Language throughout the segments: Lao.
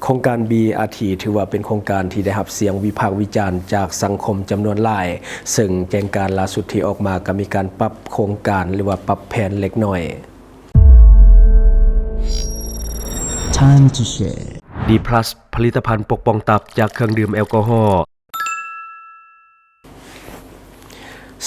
ໂຄງການ ບີອາທີ ຖືວ່າເປັນໂຄງການທີ່ໄດ້ຮັບສຽງວິພາກວິຈານຈາກສັງຄົມຈຳນວນຫຼາຍ, ເຊິ່ງແຈ້ງການລ່າສຸດທີ່ອອກມາກໍມີການປັບໂຄງການ ຫຼືວ່າປັບແຜນເລັກນ້ອຍ. Time to share. ດີພລັສ ຜະລິດຕະພັນປົກປ້ອງຕັບຈາກເຄື່ອງດື່ມແອລກໍຮໍ.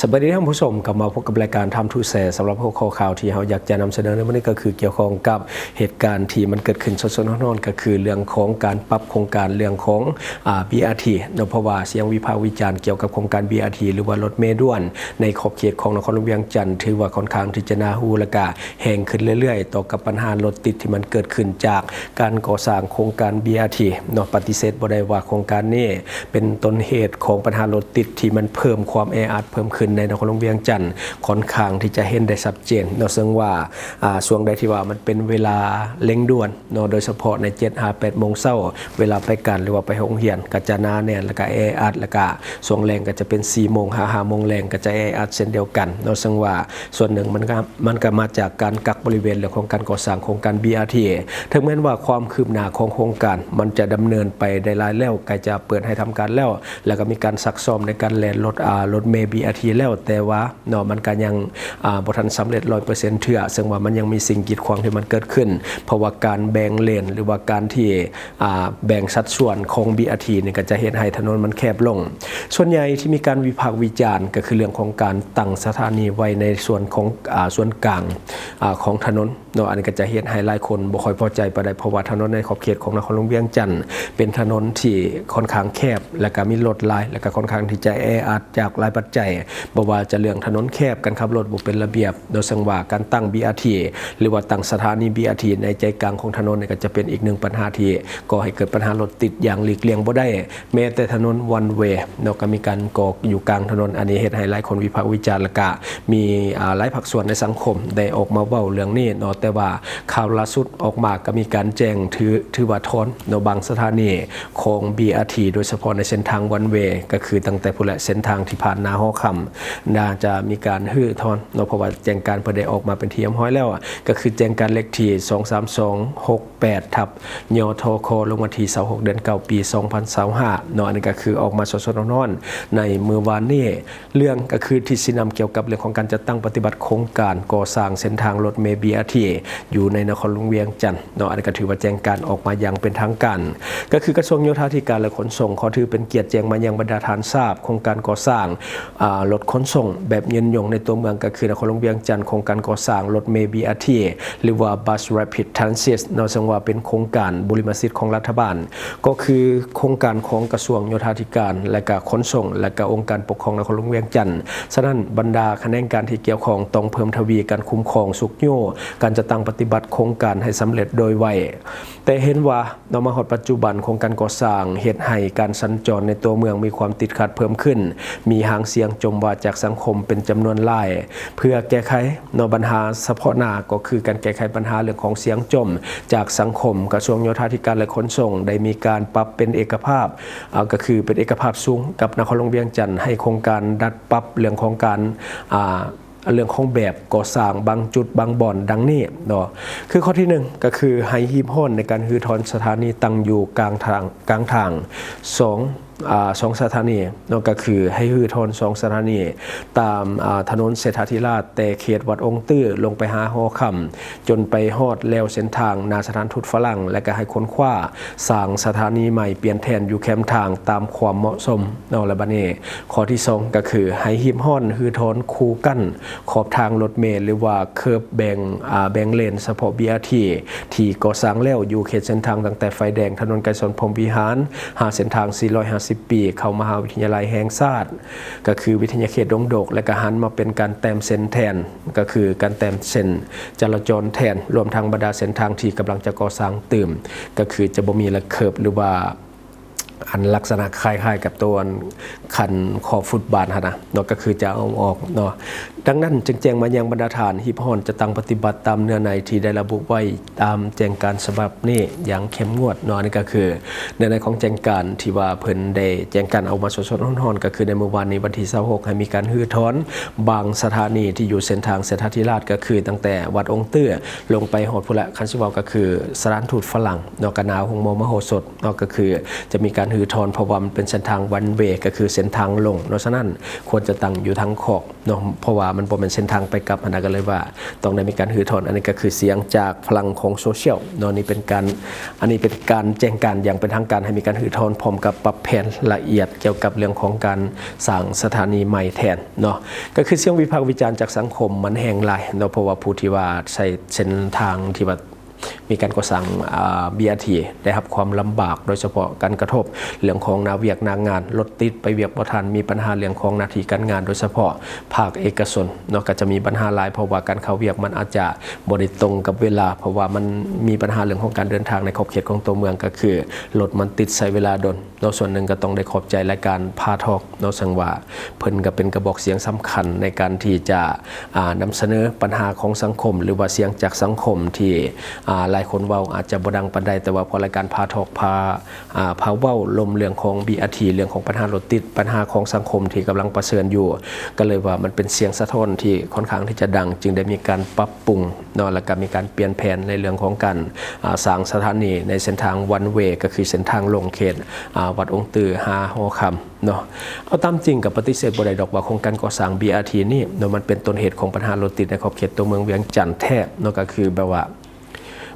ສະບາຍດີທ່ານຜູ້ຊົມ, ກັບມາພົບກັບລາຍການ Time to Share. ສຳລັບຫົວຂໍ້ຂ່າວທີ່ເຮົາຢາກຈະນຳສະເໜີໃນມື້ນີ້ ກໍຄືກ່ຽວຂ້ອງກັບເຫດການທີ່ມັນເກີດຂຶ້ນສົດໆຮ້ອນໆ, ກໍຄືເລື່ອງຂອງການປັບໂຄງການເລື່ອງຂອງ ອາ ບີອາທີ ເນາະ, ເພາະວ່າສຽງວິພາກວິຈານກ່ຽວກັບໂຄງການ ບີອາທີ ຫຼືວ່າລົດເມດ່ວນໃນຂອບເຂດຂອງນະຄອນຫຼວງວຽງຈັນ ຖືວ່າຄ່ອນຂ້າງທີ່ຈະໜ້າຮູ້ ແລະກະ ແຮງຂຶ້ນເລື້ອຍໆ ຕໍ່ກັບບັນຫາລົດຕິດທີ່ມັນເກີດຂຶ້ນຈາກການກໍ່ສ້າງໂຄງການ ບີອາທີ ເນາະ. ປະຕິເສດບໍ່ໄດ້ວ່າໂຄງການນີ້ເປັນຕົ້ນເຫດຂອງບັນຫາລົດຕິດທີ່ມັນເພີ່ມຄວາມແອອັດເພີ່ມຂຶ້ນໃນນະຄອນຫຼວງວຽງຈັນ ຄ່ອນຂ້າງທີ່ຈະເຫັນໄດ້ຊັດເຈນເນາະ, ເຊິ່ງວ່າ ອາ ຊ່ວງໃດທີ່ວ່າມັນເປັນເວລາເລັ່ງດ່ວນເນາະ, ໂດຍສະເພາະໃນເຈັດຫາແປດໂມງເຊົ້າ ເວລາໄປການ ຫຼືວ່າໄປໂຮງຮຽນ ກໍຈະໜາແໜ້ນ ແລະກະແອອັດ, ແລະກະຊ່ວງແລງກໍຈະເປັນສີ່ໂມງຫາຫ້າໂມງແລງ ກໍຈະແອອັດເຊັ່ນດຽວກັນເນາະ, ເຊິ່ງວ່າ ສ່ວນໜຶ່ງມັນກໍ ມັນກໍມາຈາກການກັກບໍລິເວນເລື່ອງຂອງການກໍ່ສ້າງໂຄງການ ບີອາທີ ເຖິງແມ່ນວ່າຄວາມຄືບໜ້າຂອງໂຄງການມັນຈະດຳເນີນໄປໄດ້ຫຼາຍແລ້ວ, ໃກ້ຈະເປີດໃຫ້ທຳການແລ້ວ, ແລະກໍມີການຊັກຊ້ອມໃນການແລ່ນລົດ ອາ ລົດເມ ບີອາທີ ແລ້ວ, ແຕ່ວ່າເນາະ ມັນກໍຍັງ ອາ ບໍ່ທັນສຳເລັດຮ້ອຍເປີເຊັນເທື່ອ, ເຊິ່ງວ່າມັນຍັງມີສິ່ງກີດຂວາງທີ່ມັນເກີດຂຶ້ນ, ເພາະວ່າການແບ່ງເລນ ຫຼືວ່າການທີ່ ອາ ແບ່ງສັດສ່ວນຂອງ ບີອາທີ ນີ້ກໍຈະເຮັດໃຫ້ຖະໜົນມັນແຄບລົງ. ສ່ວນໃຫຍ່ທີ່ມີການວິພາກວິຈານກໍຄືເລື່ອງຂອງການຕັ້ງສະຖານີໄວ້ໃນສ່ວນຂອງ ອາ ສ່ວນກາງ ອາ ຂອງຖະໜົນເນາະ, ອັນນີ້ກໍຈະເຮັດໃຫ້ຫຼາຍຄົນບໍ່ຄ່ອຍພໍໃຈປານໃດ, ເພາະວ່າຖະໜົນໃນຂອບເຂດຂອງນະຄອນຫຼວງວຽງຈັນເປັນຖະໜົນທີ່ຄ່ອນຂ້າງແຄບ ແລະກະມີລົດຫຼາຍ ແລະກະຄ່ອນຂ້າງທີ່ຈະແອອັດຈາກຫຼາຍປັດໄຈ, ບໍ່ວ່າຈະເລື່ອງຖະໜົນແຄບ, ການຂັບລົດບໍ່ເປັນລະບຽບເນາະ, ເຊິ່ງວ່າການຕັ້ງ ບີອາທີ ຫຼືວ່າຕັ້ງສະຖານີ ບີອາທີ ໃນໃຈກາງຂອງຖະໜົນນີ້ກໍຈະເປັນອີກໜຶ່ງບັນຫາທີ່ ກໍ່ໃຫ້ເກີດບັນຫາລົດຕິດຢ່າງຫຼີກລ່ຽງບໍ່ໄດ້. ແມ້ແຕ່ຖະໜົນ one way ເນາະ ກໍມີການກໍ່ຢູ່ກາງຖະໜົນ, ອັນນີ້ເຮັດໃຫ້ຫຼາຍຄົນວິພາກວິຈານ ແລະກະມີ ອາ ຫຼາຍພາກສ່ວນໃນສັງຄົມໄດ້ອອກມາເວົ້າເລື່ອງນີ້ເນາະ, ແຕ່ວ່າຂ່າວລ່າສຸດອອກມາກໍມີການແຈ້ງ ຖື ຖືວ່າຖອນເນາະ ບາງສະຖານີຂອງ ບີອາທີ ໂດຍສະເພາະໃນເສັ້ນທາງ one way ກໍຄືຕັ້ງແຕ່ພຸ້ນແຫຼະ ເສັ້ນທາງທີ່ຜ່ານນາຫໍຄຳ ໜ້າຈະມີການຮື້ຖອນເນາະ, ເພາະວ່າແຈ້ງການເພິ່ນໄດ້ອອກມາເປັນທີ່ຮຽບຮ້ອຍແລ້ວ, ກໍຄືແຈ້ງການເລກທີສອງສາມສອງຫົກ ແປດ ທັບ ຍທຄ ລົງວັນທີຊາວຫົກ ເດືອນເກົ້າ ປີສອງພັນຊາວຫ້າເນາະ, ອັນນີ້ກໍຄືອອກມາສົດໆຮ້ອນໆໃນມື້ວານນີ້. ເລື່ອງກໍຄືທິດຊີ້ນຳກ່ຽວກັບເລື່ອງຂອງການຈັດຕັ້ງປະຕິບັດໂຄງການກໍ່ສ້າງເສັ້ນທາງລົດເມ ບີອາທີ ຢູ່ໃນນະຄອນຫຼວງວຽງຈັນເນາະ, ອັນນີ້ກໍຖືວ່າແຈ້ງການອອກມາຢ່າງເປັນທາງການ, ກໍຄືກະຊວງໂຍທາທິການ ແລະ ຂົນສົ່ງ ຂໍຖືເປັນກຽດແຈ້ງມາຍັງບັນດາທ່ານຊາບ ໂຄງການກໍ່ສ້າງ ອາ ລົດຂົນສົ່ງແບບຍືນຍົງໃນຕົວເມືອງ ກໍຄືນະຄອນຫຼວງວຽງຈັນ, ໂຄງການກໍ່ສ້າງລົດເມ ບີອາທີ ຫຼືວ່າ Bus Rapid Transit ເນາະ, ເຊິ່ງວ່າເປັນໂຄງການບຸລິມະສິດຂອງລັດຖະບານ, ກໍຄືໂຄງການຂອງກະຊວງໂຍທາທິການ ແລະກະຂົນສົ່ງ ແລະກະອົງການປົກຄອງນະຄອນຫຼວງວຽງຈັນ. ສະນັ້ນ ບັນດາຂະແໜງການທີ່ກ່ຽວຂ້ອງຕ້ອງເພີ່ມທະວີການຄຸ້ມຄອງ, ຊຸກຍູ້ການຈັດຕັ້ງປະຕິບັດໂຄງການໃຫ້ສຳເລັດໂດຍໄວ. ແຕ່ເຫັນວ່າ ເນາະ ມາຮອດປັດຈຸບັນ ໂຄງການກໍ່ສ້າງເຮັດໃຫ້ການສັນຈອນໃນຕົວເມືອງມີຄວາມຕິດຂັດເພີ່ມຂຶ້ນ, ມີຫາງສຽງຈົ່ມວ່າຈາກສັງຄົມເປັນຈຳນວນຫຼາຍ. ເພື່ອແກ້ໄຂເນາະບັນຫາສະເພາະໜ້າ ກໍຄືການແກ້ໄຂບັນຫາເລື່ອງຂອງສຽງຈົ່ມຈາກສັງຄົມ, ກະຊວງໂຍທາທິການ ແລະ ຂົນສົ່ງ ໄດ້ມີການປັບເປັນເອກະພາບ, ອາ ກໍຄືເປັນເອກະພາບສູງກັບນະຄອນຫຼວງວຽງຈັນ ໃຫ້ໂຄງການດັດປັບເລື່ອງຂອງການ ອາ ເລື່ອງຂອງແບບກໍ່ສ້າງບາງຈຸດບາງບ່ອນດັ່ງນີ້ເນາະ. ຄືຂໍ້ທີໜຶ່ງ ກໍຄືໃຫ້ຮີບຮ້ອນໃນການຮື້ຖອນສະຖານີຕັ້ງຢູ່ກາງທາງ ກາງທາງ ສອງ ອາ ສອງສະຖານີເນາະ, ກໍຄືໃຫ້ຮື້ຖອນສອງສະຖານີ ຕາມ ອາ ຖະໜົນເສດຖາທິລາດ ແຕ່ເຂດວັດອົງຕື້ລົງໄປຫາຫໍຄຳ ຈົນໄປຮອດແລວເສັ້ນທາງໜ້າສະຖານທູດຝຣັ່ງ ແລະ ກໍໃຫ້ຄົ້ນຄວ້າສ້າງສະຖານີໃໝ່ປ່ຽນແທນຢູ່ແຄມທາງຕາມຄວາມເໝາະສົມເນາະ. ແລະ ບັດນີ້ ຂໍ້ທີສອງ ກໍຄືໃຫ້ຮີບຮ້ອນຮື້ຖອນຄູກັ້ນຂອບທາງລົດເມ ຫຼືວ່າເຄີບແບ່ງ ອາ ແບ່ງເລນສະເພາະ ບີອາທີ ທີ່ກໍ່ສ້າງແລ້ວຢູ່ເຂດເສັ້ນທາງຕັ້ງແຕ່ໄຟແດງຖະໜົນໄກສອນ ພົມວິຫານ ຫາເສັ້ນທາງສີ່ຮ້ອຍຫ້າສິບປີ ເຂົ້າມະຫາວິທະຍາໄລແຫ່ງຊາດ ກໍຄືວິທະຍາເຂດດົງໂດກ ແລະ ກະຫັນມາເປັນການແຕ້ມເສັ້ນແທນ ກໍຄືການແຕ້ມເສັ້ນຈະລາຈອນແທນ, ລວມທັງບັນດາເສັ້ນທາງທີ່ກຳລັງຈະກໍ່ສ້າງຕື່ມ ກໍຄືຈະບໍ່ມີລະເຄີບ ຫຼືວ່າ ອັນລັກສະນະຄ້າຍໆກັບໂຕອັນຄັນຂອບຟຸດບາດຫັ້ນນະເນາະ ກໍຄືຈະເອົາອອກເນາະ. ດັ່ງນັ້ນຈຶ່ງແຈ້ງມາຍັງບັນດາທ່ານຮີບຮ້ອນ ຈະຕັ້ງປະຕິບັດຕາມເນື້ອໃນທີ່ໄດ້ລະບຸໄວ້ຕາມແຈ້ງການສະບັບນີ້ຢ່າງເຂັ້ມງວດເນາະ. ອັນນີ້ກໍຄືເນື້ອໃນຂອງແຈ້ງການທີ່ວ່າເພິ່ນໄດ້ແຈ້ງການອອກມາສົດໆຮ້ອນໆ ກໍຄືໃນມື້ວານນີ້ວັນທີຊາວຫົກ ໃຫ້ມີການຮື້ຖອນບາງສະຖານີທີ່ຢູ່ເສັ້ນທາງເສດຖາທິລາດ ກໍຄືຕັ້ງແຕ່ວັດອົງຕື້ລົງໄປຮອດພຸ້ນແຫຼະ ຄັນຊິເວົ້າກໍຄືສະຖານທູດຝຣັ່ງເນາະ ກະໜ້າໂຮງໝໍມະໂຫສົດ ເນາະ ກໍຄືຈະມີການຮື້ຖອນ ເພາະວ່າມັນເປັນເສັ້ນທາງວັນເວ ກໍຄືເສັ້ນທາງລົງເນາະ. ສະນັ້ນຄວນຈະຕັ້ງຢູ່ທາງຂອບເນາະ ເພາະວ່າມັນບໍ່ແມ່ນເສັ້ນທາງໄປກັບຫັ້ນນະ ກໍເລີຍວ່າຕ້ອງໄດ້ມີການຮື້ຖອນ. ອັນນີ້ກໍຄືສຽງຈາກພະລັງຂອງໂຊຊຽວເນາະ. ນີ້ເປັນການ ອັນນີ້ເປັນການແຈ້ງການຢ່າງເປັນທາງການ ໃຫ້ມີການຮື້ຖອນ ພ້ອມກັບປັບແຜນລະອຽດກ່ຽວກັບເລື່ອງຂອງການສ້າງສະຖານີໃໝ່ແທນເນາະ. ກໍຄືສຽງວິພາກວິຈານຈາກສັງຄົມມັນແຮງຫຼາຍເນາະ ເພາະວ່າຜູ້ທີ່ວ່າໃຊ້ເສັ້ນທາງທີ່ວ່າ ມີການກໍ່ສ້າງ ອາ ບີອາທີ ໄດ້ຮັບຄວາມລຳບາກ ໂດຍສະເພາະການກະທົບເລື່ອງຂອງໜ້າວຽກໜ້າງານ, ລົດຕິດໄປວຽກບໍ່ທັນ, ມີບັນຫາເລື່ອງຂອງໜ້າທີ່ການງານ ໂດຍສະເພາະພາກເອກະຊົນເນາະ ກໍຈະມີບັນຫາຫຼາຍ ເພາະວ່າການເຂົ້າວຽກມັນອາດຈະບໍ່ໄດ້ຕົງກັບເວລາ ເພາະວ່າມັນມີບັນຫາເລື່ອງຂອງການເດີນທາງໃນຂອບເຂດຂອງຕົວເມືອງ ກໍຄືລົດມັນຕິດໃຊ້ເວລາດົນ ເນາະ. ສ່ວນໜຶ່ງກໍຕ້ອງໄດ້ຂອບໃຈລາຍການພາທອກເນາະ ເຊິ່ງວ່າເພິ່ນກໍເປັນກະບອກສຽງສຳຄັນໃນການທີ່ຈະ ອາ ນຳສະເໜີບັນຫາຂອງສັງຄົມ ຫຼືວ່າສຽງຈາກສັງຄົມທີ່ ອາ ຫຼາຍຄົນເວົ້າອາດຈະບໍ່ດັງປານໃດ ແຕ່ວ່າພໍລາຍການພາທອກ ພາ ອາ ພາເວົ້າລົມເລື່ອງຂອງບີອາທີ ເລື່ອງຂອງບັນຫາລົດຕິດ ບັນຫາຂອງສັງຄົມທີ່ກຳລັງປະເຊີນຢູ່ ກໍເລີຍວ່າມັນເປັນສຽງສະທ້ອນທີ່ຄ່ອນຂ້າງທີ່ຈະດັງ ຈຶ່ງໄດ້ມີການປັບປຸງເນາະ ແລ້ວກໍມີການປ່ຽນແຜນໃນເລື່ອງຂອງການ ອາ ສ້າງສະຖານີໃນເສັ້ນທາງວັນເວ ກໍຄືເສັ້ນທາງລົງເຂດ ອາ ວັດອົງຕື້ຫາຫໍຄຳເນາະ. ເອົາຕາມຈິງກໍປະຕິເສດບໍ່ໄດ້ດອກວ່າໂຄງການກໍ່ສ້າງບີອາທີນີ້ເນາະ ມັນເປັນຕົ້ນເຫດຂອງບັນຫາລົດຕິດໃນຂອບເຂດຕົວເມືອງວຽງຈັນແທ້ເນາະ ກໍຄືແບບວ່າ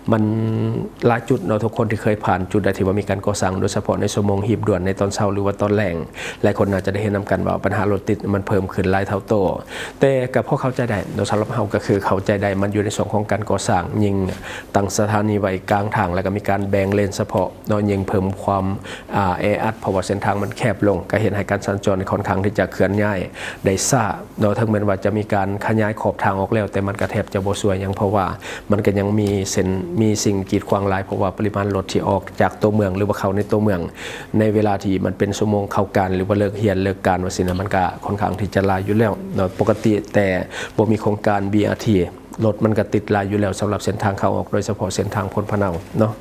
ມັນຫຼາຍຈຸດເນາະ ທຸກຄົນທີ່ເຄີຍຜ່ານຈຸດໃດທີ່ວ່າມີການກໍ່ສ້າງ ໂດຍສະເພາະໃນຊົ່ວໂມງຮີບດ່ວນໃນຕອນເຊົ້າ ຫຼືວ່າຕອນແລງ ຫຼາຍຄົນໜ້າຈະໄດ້ເຫັນນຳກັນວ່າບັນຫາລົດຕິດມັນເພີ່ມຂຶ້ນຫຼາຍເທົ່າໂຕ. ແຕ່ກໍພໍເຂົ້າໃຈໄດ້ເນາະ ສຳລັບເຮົາກໍຄືເຂົ້າໃຈໄດ້ ມັນຢູ່ໃນຊ່ວງຂອງການກໍ່ສ້າງ ຍິ່ງຕັ້ງສະຖານີໄວ້ກາງທາງ ແລ້ວກໍມີການແບ່ງເລນສະເພາະເນາະ ຍິ່ງເພີ່ມຄວາມ ອາ ແອອັດ ເພາະວ່າເສັ້ນທາງມັນແຄບລົງ ກໍເຮັດໃຫ້ການສັນຈອນນີ້ຄ່ອນຂ້າງທີ່ຈະເຄື່ອນຍ້າຍໄດ້ຊ້າເນາະ. ເຖິງແມ່ນວ່າຈະມີການຂະຫຍາຍຂອບທາງອອກແລ້ວ ແຕ່ມັນກໍແທບຈະບໍ່ຊ່ວຍຫຍັງ ເພາະວ່າມັນກໍຍັງມີເສັ້ນ ມີສິ່ງກີດຂວາງຫຼາຍ ເພາະວ່າປະລິມານລົດທີ່ອອກຈາກຕົວເມືອງ ຫຼືວ່າເຂົ້າໃນຕົວເມືອງ ໃນເວລາທີ່ມັນເປັນຊົ່ວໂມງເຂົ້າການ ຫຼືວ່າເລີກຮຽນເລີກການວ່າຊີ້ນະ ມັນກໍຄ່ອນຂ້າງທີ່ຈະຫຼາຍຢູ່ແລ້ວເນາະ. ປົກກະຕິແຕ່ບໍ່ມີໂຄງການບີອາທີ ລົດມັນກໍຕິດຫຼາຍຢູ່ແລ້ວ ສຳລັບເສັ້ນທາງເຂົ້າອອກ ໂດຍສະເພາະເສັ້ນທາງໂພນພະເນົາເນາະ.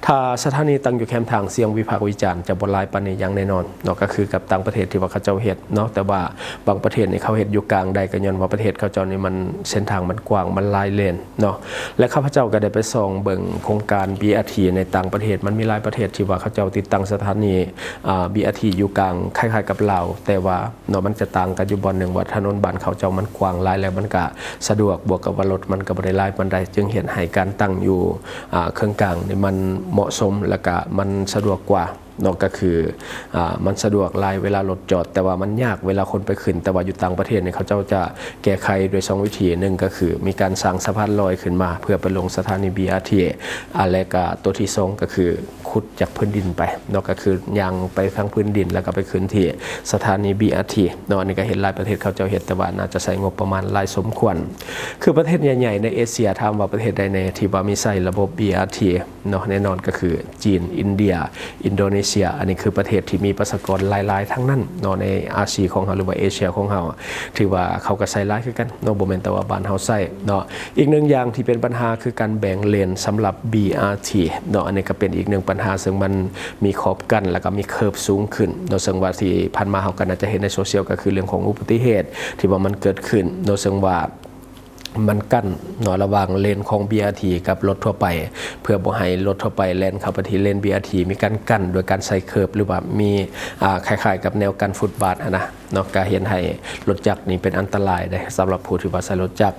ຖ້າສະຖານີຕັ້ງຢູ່ແຄມທາງ ສຽງວິພາກວິຈານຈະບໍ່ຫຼາຍປານນີ້ຢ່າງແນ່ນອນເນາະ ກໍຄືກັບຕ່າງປະເທດທີ່ວ່າເຂົາເຈົ້າເຮັດເນາະ. ແຕ່ວ່າບາງປະເທດນີ້ເຂົາເຮັດຢູ່ກາງໄດ້ ກໍຍ້ອນວ່າປະເທດເຂົາເຈົ້ານີ້ມັນ ເສັ້ນທາງມັນກວ້າງ ມັນຫຼາຍເລນເນາະ. ແລະ ຂ້າພະເຈົ້າກໍໄດ້ໄປສ່ອງເບິ່ງໂຄງການບີອາທີໃນຕ່າງປະເທດ ມັນມີຫຼາຍປະເທດທີ່ວ່າເຂົາເຈົ້າຕິດຕັ້ງສະຖານີ ອາ ບີອາທີຢູ່ກາງ ຄ້າຍໆກັບລາວ ແຕ່ວ່າ ເນາະ ມັນຈະຕ່າງກັນຢູ່ບ່ອນໜຶ່ງວ່າຖະໜົນບ້ານເຂົາເຈົ້າມັນກວ້າງຫຼາຍ ແລ້ວມັນກະສະດວກ ບວກກັບວ່າລົດມັນກະບໍ່ໄດ້ຫຼາຍປານໃດ ຈຶ່ງເຮັດໃຫ້ການຕັ້ງຢູ່ ອາ ເຄິ່ງກາງນີ້ມັນເໝາະສົມ ແລ້ວກະມັນສະດວກກວ່າເນາະ. ກະຄື ອາ ມັນສະດວກຫຼາຍເວລາລົດຈອດ ແຕ່ວ່າມັນຍາກເວລາຄົນໄປຂຶ້ນ ແຕ່ວ່າຢູ່ຕ່າງປະເທດນີ້ເຂົາເຈົ້າຈະແກ້ໄຂດ້ວຍສອງວິທີ ໜຶ່ງກະຄືມີການສ້າງສະພານລອຍຂຶ້ນມາເພື່ອໄປລົງສະຖານີບີອາທີ ອາ ແລະກະໂຕທີສອງກະຄື ຂຸດຈາກພື້ນດິນໄປເນາະ ກໍຄືຍ່າງໄປທາງພື້ນດິນ ແລ້ວກໍໄປຂຶ້ນທີ່ສະຖານີບີອາທີເນາະ. ອັນນີ້ກໍເຫັນຫຼາຍປະເທດເຂົາເຈົ້າເຮັດ ແຕ່ວ່າໜ້າຈະໃຊ້ງົບປະມານຫຼາຍສົມຄວນ. ຄືປະເທດໃຫຍ່ໆໃນເອເຊຍ ຖາມວ່າປະເທດໃດແດ່ທີ່ວ່າມີໃຊ້ລະບົບບີອາທີເນາະ ແນ່ນອນກໍຄືຈີນ, ອິນເດຍ, ອິນໂດເນເຊຍ. ອັນນີ້ຄືປະເທດທີ່ມີປະຊາກອນຫຼາຍໆທັງນັ້ນເນາະ ໃນອາຊີຂອງເຮົາ ຫຼືວ່າເອເຊຍຂອງເຮົາ ຖືວ່າເຂົາກໍໃຊ້ຫຼາຍຄືກັນເນາະ ບໍ່ແມ່ນແຕ່ວ່າບ້ານເຮົາໃຊ້ເນາະ. ອີກໜຶ່ງຢ່າງທີ່ເປັນບັນຫາຄືການແບ່ງເລນສຳລັບບີອາທີເນາະ ອັນນີ້ກໍເປັນອີກໜຶ່ງບັນຫາ ເຊິ່ງມັນມີຂອບກັ້ນ ແລ້ວກໍມີເຄີບສູງຂຶ້ນເນາະ ເຊິ່ງວ່າທີ່ຜ່ານມາເຮົາກໍໜ້າຈະເຫັນໃນໂຊຊຽວ ກໍຄືເລື່ອງຂອງອຸບັດຕິເຫດທີ່ວ່າມັນເກີດຂຶ້ນເນາະ ເຊິ່ງວ່າມັນກັ້ນເນາະ ລະຫວ່າງເລນຂອງບີອາທີກັບລົດທົ່ວໄປ ເພື່ອບໍ່ໃຫ້ລົດທົ່ວໄປແລ່ນເຂົ້າໄປທີ່ເລນບີອາທີ ມີການກັ້ນໂດຍການໃສ່ເຄີບ ຫຼືວ່າມີ ອາ ຄ້າຍໆກັບແນວກັ້ນຟຸດບາດຫັ້ນນະ ເນາະ ກະເຮັດໃຫ້ລົດຈັກນີ້ເປັນອັນຕະລາຍເດ້ ສຳລັບຜູ້ທີ່ວ່າໃຊ້ລົດຈັກ.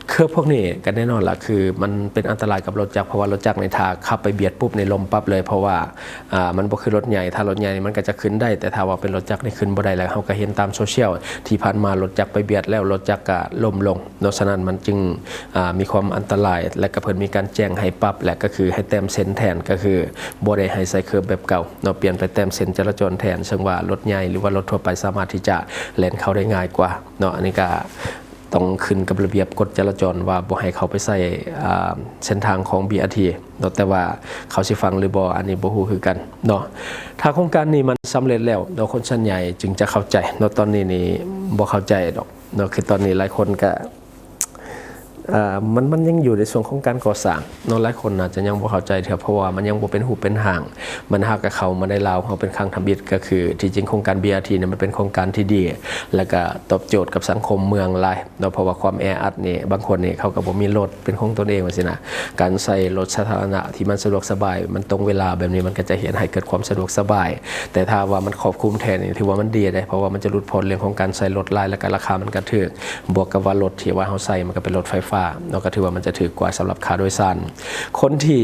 ເຄີບພວກນີ້ກະແນ່ນອນລະ ຄືມັນເປັນອັນຕະລາຍກັບລົດຈັກ ເພາະວ່າລົດຈັກນີ້ຖ້າຂັບໄປບຽດປຸບນີ້ລົ້ມປັບເລີຍ ເພາະວ່າ ອາ ມັນບໍ່ຄືລົດໃຫຍ່ ຖ້າລົດໃຫຍ່ນີ້ມັນກະຈະຂຶ້ນໄດ້ ແຕ່ຖ້າວ່າເປັນລົດຈັກນີ້ຂຶ້ນບໍ່ໄດ້ ແລ້ວເຮົາກະເຫັນຕາມໂຊຊຽວທີ່ຜ່ານມາ ລົດຈັກໄປບຽດແລ້ວລົດຈັກກະລົ້ມລົງເນາະ. ສະນັ້ນມັນຈຶ່ງ ອາ ມີຄວາມອັນຕະລາຍ ແລະກະເພິ່ນມີການແຈ້ງໃຫ້ປັບ ແລະກະຄືໃຫ້ແຕ້ມເສັ້ນແທນ ກະຄືບໍ່ໄດ້ໃຫ້ໃສ່ເຄີບແບບເກົ່າ ເນາະ ປ່ຽນໄປແຕ້ມເສັ້ນຈະລາຈອນແທນ ເຊິ່ງວ່າລົດໃຫຍ່ ຫຼືວ່າລົດທົ່ວໄປສາມາດທີ່ຈະແລ່ນເຂົ້າໄດ້ງ່າຍກວ່າເນາະ. ອັນນີ້ກະ ຕ້ອງຂຶ້ນກັບລະບຽບກົດຈະລາຈອນວ່າບໍ່ໃຫ້ເຂົ້າໄປໃຊ້ ອ່າ ເສັ້ນທາງຂອງ ບີອາທີ ເນາະ, ແຕ່ວ່າເຂົາຊິຟັງຫຼືບໍ່ ອັນນີ້ບໍ່ຮູ້ຄືກັນເນາະ. ຖ້າໂຄງການນີ້ມັນສຳເລັດແລ້ວເນາະ ຄົນສ່ວນໃຫຍ່ຈຶ່ງຈະເຂົ້າໃຈເນາະ, ຕອນນີ້ນີ້ບໍ່ເຂົ້າໃຈດອກເນາະ. ຄືຕອນນີ້ຫຼາຍຄົນກະ ອ່າ ມັນ ມັນຍັງຢູ່ໃນຊ່ວງຂອງການກໍ່ສ້າງເນາະ, ຫຼາຍຄົນອາດຈະຍັງບໍ່ເຂົ້າໃຈເທື່ອ ເພາະວ່າມັນຍັງບໍ່ເປັນຮູບເປັນຮ່າງ. ມັນຫາກະເຂົ້າມາໃນລາວເຮົາເປັນຄັ້ງທຳອິດ, ກໍຄືທີ່ຈິງໂຄງການ ບີອາທີ ນີ້ມັນເປັນໂຄງການທີ່ດີ ແລ້ວກະຕອບໂຈດກັບສັງຄົມເມືອງຫຼາຍເນາະ, ເພາະວ່າຄວາມແອອັດນີ້ ບາງຄົນນີ້ເຂົາກໍບໍ່ມີລົດເປັນຂອງຕົນເອງວ່າຊີ້ນະ. ການໃຊ້ລົດສາທາລະນະທີ່ມັນສະດວກສະບາຍ ມັນຕົງເວລາແບບນີ້ ມັນກໍຈະເຮັດໃຫ້ເກີດຄວາມສະດວກສະບາຍ, ແຕ່ຖ້າວ່າມັນຄອບຄຸມແທ້ນີ້ ຖືວ່າມັນດີເດ້, ເພາະວ່າມັນຈະຫຼຸດຜ່ອນເລື່ອງຂອງການໃຊ້ລົດຫຼາຍ ແລ້ວກໍລາຄາມັນກໍຖືກ, ບວກກັບວ່າລົດທີ່ວ່າເຮົາໃຊ້ມັນກໍເປັນລົດໄຟຟ້າເນາະ, ກໍຖືວ່າມັນຈະຖືກກວ່າສຳລັບຄ່າໂດຍສານ. ຄົນທີ່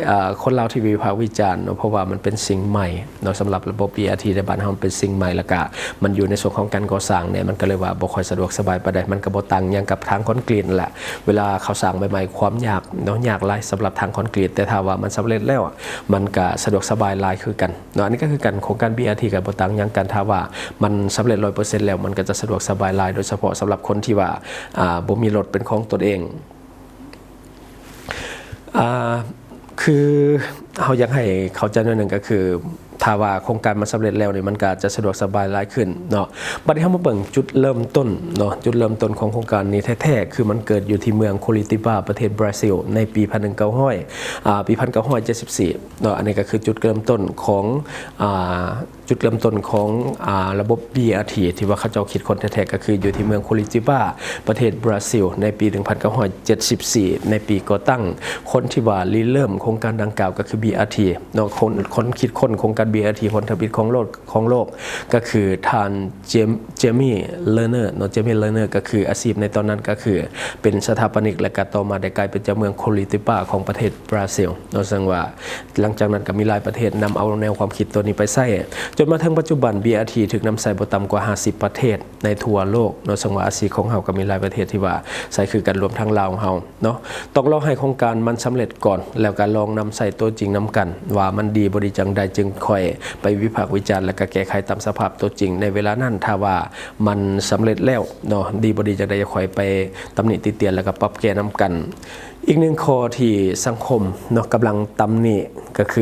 ເອີ ຄົນລາວທີ່ວິພາກວິຈານເນາະ ເພາະວ່າມັນເປັນສິ່ງໃໝ່ເນາະ, ສຳລັບລະບົບ ບີອາທີ ໃນບ້ານເຮົາມັນເປັນສິ່ງໃໝ່ ແລ້ວກະມັນຢູ່ໃນຊ່ວງຂອງການກໍ່ສ້າງແດ່, ມັນກໍເລີຍວ່າບໍ່ຄ່ອຍສະດວກສະບາຍປານໃດ. ມັນກໍບໍ່ຕ່າງຫຍັງກັບທາງຄອນກຣີດນັ້ນແຫຼະ, ເວລາເຂົາສ້າງໃໝ່ໆ ຄວາມຍາກເນາະ ຍາກຫຼາຍສຳລັບທາງຄອນກຣີດ, ແຕ່ຖ້າວ່າມັນສຳເລັດແລ້ວ ມັນກໍສະດວກສະບາຍຫຼາຍຄືກັນເນາະ. ອັນນີ້ກໍຄືກັນ ໂຄງການ ບີອາທີ ກໍບໍ່ຕ່າງຫຍັງກັນ, ຖ້າວ່າມັນສຳເລັດຮ້ອຍເປີເຊັນແລ້ວ ມັນກໍຈະສະດວກສະບາຍຫຼາຍ, ໂດຍສະເພາະສຳລັບຄົນທີ່ວ່າ ອ່າ ບໍ່ມີລົດເປັນຂອງຕົນເອງ. ອ່າ ຄືເຮົາຢາກໃຫ້ເຂົ້າໃຈໜ້ອຍໜຶ່ງ ກໍຄືຖ້າວ່າໂຄງການມັນສຳເລັດແລ້ວນີ້ ມັນກໍຈະສະດວກສະບາຍຫຼາຍຂຶ້ນເນາະ. ບັດນີ້ເຮົາມາເບິ່ງຈຸດເລີ່ມຕົ້ນເນາະ, ຈຸດເລີ່ມຕົ້ນຂອງໂຄງການນີ້ແທ້ໆ ຄືມັນເກີດຢູ່ທີ່ເມືອງໂຄຣິຕິບາ ປະເທດບຣາຊິລ ໃນປີພັນເກົ້າຮ້ອຍ ອ່າ ປີພັນເກົ້າຮ້ອຍເຈັດສິບສີ່ເນາະ. ອັນນີ້ກໍຄືຈຸດເລີ່ມຕົ້ນຂອງ ອ່າ ຈຸດເລີ່ມຕົ້ນຂອງ ອ່າ ລະບົບ ບີອາທີ ທີ່ວ່າເຂົາເຈົ້າຄິດຄົ້ນແທ້ໆ ກໍຄືຢູ່ທີ່ເມືອງໂຄຣິຕິບາ ປະເທດບຣາຊິລ ໃນປີໜຶ່ງພັນເກົ້າຮ້ອຍເຈັດສິບສີ່ ໃນປີກໍ່ຕັ້ງ. ຄົນທີ່ວ່າລິເລີ່ມໂຄງການດັ່ງກ່າວກໍຄື ບີອາທີ ເນາະ, ຄົນ ຄົນຄິດຄົ້ນໂຄງການ ບີອາທີ ຄົນທຳອິດຂອງໂລກ ຂອງໂລກ ກໍຄືທ່ານ ເຈມ ເຈມີ ເລີເນີ ເນາະ. ເຈມີ ເລີເນີ ກໍຄືອາຊີບໃນຕອນນັ້ນກໍຄືເປັນສະຖາປະນິກ ແລະ ກໍຕໍ່ມາໄດ້ກາຍເປັນເຈົ້າເມືອງໂຄຣິຕິບາຂອງປະເທດບຣາຊິລເນາະ. ເຊິ່ງວ່າຫຼັງຈາກນັ້ນກໍມີຫຼາຍປະເທດນຳເອົາແນວຄວາມຄິດຕົວນີ້ໄປໃຊ້ ຈົນມາເຖິງປັດຈຸບັນ ບີອາທີ ຖືກນຳໃຊ້ບໍ່ຕ່ຳກວ່າຫ້າສິບປະເທດໃນທົ່ວໂລກເນາະ. ເຊິ່ງວ່າອາຊີບຂອງເຮົາກໍມີຫຼາຍປະເທດທີ່ວ່າໃຊ້ຄືກັນ ລວມທັງລາວຂອງເຮົາເນາະ. ຕ້ອງລໍໃຫ້ໂຄງການມັນສຳເລັດກ່ອນ ແລ້ວກໍລອງນຳໃຊ້ຕົວຈິງນຳກັນ ວ່າມັນດີບໍ່ດີຈັ່ງໃດ ຈຶ່ງຄ່ອຍໄປວິພາກວິຈານ ແລ້ວກໍແກ້ໄຂຕາມສະພາບຕົວຈິງໃນເວລານັ້ນ. ຖ້າວ່າມັນສຳເລັດແລ້ວເນາະ ດີບໍ່ດີຈັ່ງໃດ ຄ່ອຍໄປຕຳໜິຕິຕຽນ ແລ້ວກໍປັບແກ້ນຳກັນ. ອີກໜຶ່ງຂໍ້ທີ່ສັງຄົມເນາະ ກຳລັງຕຳໜິ ກໍຄື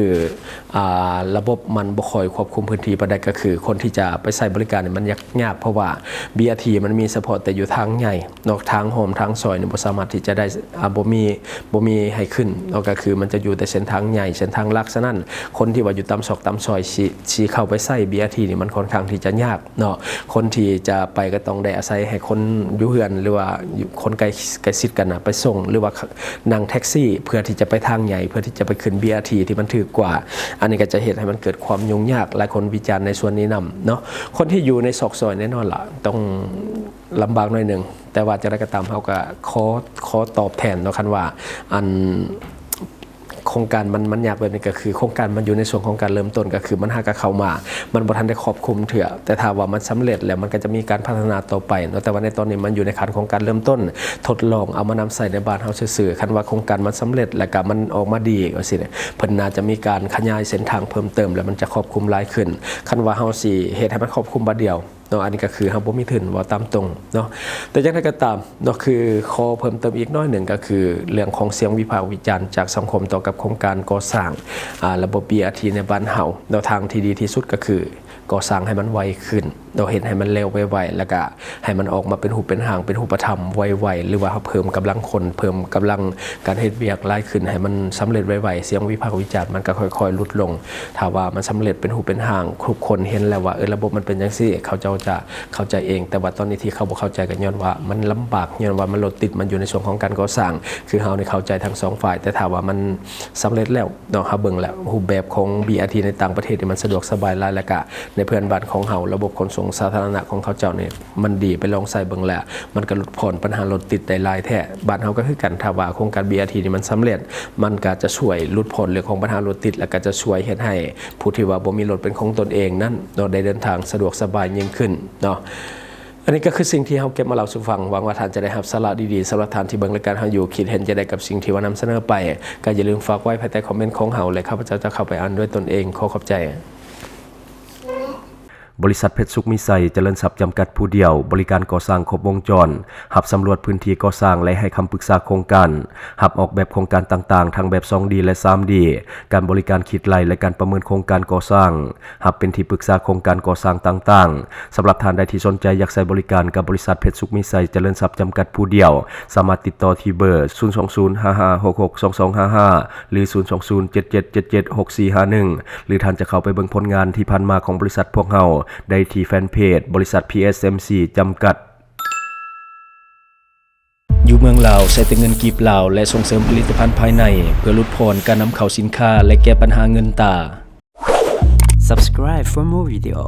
ອ່າ ລະບົບມັນບໍ່ຄ່ອຍຄວບຄຸມພື້ນທີ່ປານໃດ, ກໍຄືຄົນທີ່ຈະໄປໃຊ້ບໍລິການນີ້ມັນຍາກ ຍາກ ເພາະວ່າ ບີອາທີ ມັນມີສະເພາະແຕ່ຢູ່ທາງໃຫຍ່ເນາະ, ທາງອ້ອມທາງຊອຍນີ້ບໍ່ສາມາດທີ່ຈະໄດ້ ອ່າ ບໍ່ມີ ບໍ່ມີໃຫ້ຂຶ້ນເນາະ, ກໍຄືມັນຈະຢູ່ແຕ່ເສັ້ນທາງໃຫຍ່ ເສັ້ນທາງຫຼັກ. ສະນັ້ນ ຄົນທີ່ວ່າຢູ່ຕາມຊອກຕາມຊອຍ ຊິ ຊິເຂົ້າໄປໃຊ້ ບີອາທີ ນີ້ ມັນຄ່ອນຂ້າງທີ່ຈະຍາກເນາະ. ຄົນທີ່ຈະໄປກໍຕ້ອງໄດ້ອາໄສໃຫ້ຄົນຢູ່ເຮືອນ ຫຼືວ່າຢູ່ຄົນໃກ້ ໃກ້ຊິດກັນນະ ໄປສົ່ງ ຫຼືວ່າ ນັ່ງແທັກຊີເພື່ອທີ່ຈະໄປທາງໃຫຍ່ ເພື່ອທີ່ຈະໄປຂຶ້ນ ບີອາທີ ທີ່ມັນຖືກກວ່າ. ອັນນີ້ກໍຈະເຮັດໃຫ້ມັນເກີດຄວາມຫຍຸ້ງຍາກ, ຫຼາຍຄົນວິຈານໃນສ່ວນນີ້ນຳເນາະ. ຄົນທີ່ຢູ່ໃນຊອກຊອຍແນ່ນອນລະ ຕ້ອງລຳບາກໜ້ອຍໜຶ່ງ, ແຕ່ວ່າຈັ່ງໃດກໍຕາມ ເຮົາກໍຂໍ ຂໍຕອບແທນເນາະ, ຄັນວ່າ ອັນ ໂຄງການມັນ ມັນຍາກແບບນີ້ ກໍຄືໂຄງການມັນຢູ່ໃນຊ່ວງຂອງການເລີ່ມຕົ້ນ, ກໍຄືມັນຫາກໍເຂົ້າມາ ມັນບໍ່ທັນໄດ້ຄອບຄຸມເທື່ອ, ແຕ່ຖ້າວ່າມັນສຳເລັດແລ້ວ ມັນກໍຈະມີການພັດທະນາຕໍ່ໄປເນາະ. ແຕ່ວ່າໃນຕອນນີ້ມັນຢູ່ໃນຂັ້ນຂອງການເລີ່ມຕົ້ນ ທົດລອງເອົາມານຳໃຊ້ໃນບ້ານເຮົາຊື່ໆ. ຄັນວ່າໂຄງການມັນສຳເລັດ ແລ້ວກໍມັນອອກມາດີວ່າຊີ້ນະ, ເພິ່ນໜ້າຈະມີການຂະຫຍາຍເສັ້ນທາງເພີ່ມເຕີມ ແລ້ວມັນຈະຄອບຄຸມຫຼາຍຂຶ້ນ. ຄັນວ່າເຮົາຊິເຮັດໃຫ້ມັນຄອບຄຸມບາດດຽວ ເນາະ, ອັນນີ້ກໍຄືເຮົາບໍ່ມີທຶນ ເວົ້າຕາມຕົງເນາະ. ແຕ່ຢ່າງໃດກໍຕາມເນາະ, ຄືຂໍເພີ່ມເຕີມອີກໜ້ອຍໜຶ່ງ ກໍຄືເລື່ອງຂອງສຽງວິພາກວິຈານຈາກສັງຄົມຕໍ່ກັບໂຄງການກໍ່ສ້າງ ອາ ລະບົບ ບີອາທີ ໃນບ້ານເຮົາເນາະ. ທາງທີ່ດີທີ່ສຸດກໍຄືກໍ່ສ້າງໃຫ້ມັນໄວຂຶ້ນເນາະ, ເຮັດໃຫ້ມັນແລ້ວໄວໆ ແລ້ວກະໃຫ້ມັນອອກມາເປັນຮູບເປັນຮ່າງ ເປັນຮູບປະທຳໄວໆ ຫຼືວ່າເພີ່ມກຳລັງຄົນ ເພີ່ມກຳລັງການເຮັດວຽກຫຼາຍຂຶ້ນ ໃຫ້ມັນສຳເລັດໄວໆ, ສຽງວິພາກວິຈານມັນກໍຄ່ອຍໆຫຼຸດລົງ. ຖ້າວ່າມັນສຳເລັດເປັນຮູບເປັນຮ່າງ ທຸກຄົນເຫັນແລ້ວວ່າ ເອີ ລະບົບມັນເປັນຈັ່ງຊີ້ ເຂົາເຈົ້າຈະເຂົ້າໃຈເອງ. ແຕ່ວ່າຕອນນີ້ທີ່ເຂົາບໍ່ເຂົ້າໃຈ ກໍຍ້ອນວ່າມັນລຳບາກ, ຍ້ອນວ່າມັນລົດຕິດ, ມັນຢູ່ໃນຊ່ວງຂອງການກໍ່ສ້າງ. ຄືເຮົານີ້ເຂົ້າໃຈທັງສອງຝ່າຍ, ແຕ່ຖ້າວ່າມັນສຳເລັດແລ້ວເນາະ, ເຮົາເບິ່ງແລ້ວ ຮູບແບບຂອງ ບີອາທີ ໃນຕ່າງປະເທດນີ້ ມັນສະດວກສະບາຍຫຼາຍ, ແລ້ວກະໃນເພື່ອນບ້ານຂອງເຮົາ ລະບົບຂົນສົ່ງສາທາລະນະຂອງເຂົາເຈົ້ານີ້ ມັນດີ, ໄປລອງໃຊ້ເບິ່ງແລ້ວ ມັນກໍຫຼຸດຜ່ອນບັນຫາລົດຕິດໄດ້ຫຼາຍແທ້. ບ້ານເຮົາກໍຄືກັນ, ຖ້າວ່າໂຄງການ ບີອາທີ ນີ້ມັນສຳເລັດ, ມັນກໍຈະຊ່ວຍຫຼຸດຜ່ອນເລື່ອງຂອງບັນຫາລົດຕິດ ແລ້ວກໍຈະຊ່ວຍເຮັດໃຫ້ຜູ້ທີ່ວ່າບໍ່ມີລົດເປັນຂອງຕົນເອງນັ້ນເນາະ ໄດ້ເດີນທາງສະດວກສະບາຍຍິ່ງຂຶ້ນເນາະ. ອັນນີ້ກໍຄືສິ່ງທີ່ເຮົາເກັບມາເລົ່າສູ່ຟັງ. ຫວັງວ່າທ່ານຈະໄດ້ຮັບສາລະດີໆ. ສຳລັບທ່ານທີ່ເບິ່ງລາຍການເຮົາຢູ່, ຄິດເຫັນຈັ່ງໃດກັບສິ່ງທີ່ວ່ານຳສະເໜີໄປ, ກໍຢ່າລືມຝາກໄວ້ພາຍໃຕ້ຄອມເມັນຂອງເຮົາ ແລະ ຂ້າພະເຈົ້າຈະເຂົ້າໄປອ່ານດ້ວຍຕົນເອງ. ຂໍຂອບໃຈ. ບໍລິສັດເພັດສຸກມີໄຊຈະເລີນຊັບຈຳກັດຜູ້ດຽວ, ບໍລິການກໍ່ສ້າງຄົບວົງຈອນ, ຮັບສຳຫຼວດພື້ນທີ່ກໍ່ສ້າງ ແລະ ໃຫ້ຄຳປຶກສາໂຄງການ, ຮັບອອກແບບໂຄງການຕ່າງໆ ທັງແບບ ສອງດີ ແລະ ສາມດີ, ການບໍລິການຄິດໄລ່ ແລະ ການປະເມີນໂຄງການກໍ່ສ້າງ, ຮັບເປັນທີ່ປຶກສາໂຄງການກໍ່ສ້າງຕ່າງໆ. ສຳລັບທ່ານໃດທີ່ສົນໃຈຢາກໃຊ້ບໍລິການກັບບໍລິສັດເພັດສຸກມີໄຊຈະເລີນຊັບຈຳກັດຜູ້ດຽວ, ສາມາດຕິດຕໍ່ທີ່ເບີ ສູນສອງສູນ ຫ້າຫ້າຫົກຫົກ ສອງສອງຫ້າຫ້າ ຫຼື ສູນສອງສູນ ເຈັດເຈັດເຈັດເຈັດ ຫົກສີ່ຫ້າໜຶ່ງ ຫຼື ທ່ານຈະເຂົ້າໄປເບິ່ງຜົນງານທີ່ຜ່ານມາຂອງບໍລິສັດພວກເຮົາໄດ້ທີ່ແຟນເພຈ ບໍລິສັດ ພີເອັສເອັມຊີ ຈຳກັດ. ຢູ່ເມືອງລາວ ໃຊ້ແຕ່ເງິນກີບລາວ ແລະ ສົ່ງເສີມຜະລິດຕະພັນພາຍໃນ ເພື່ອຫຼຸດຜ່ອນການນຳເຂົ້າສິນຄ້າ ແລະ ແກ້ບັນຫາເງິນຕາ. Subscribe for more video.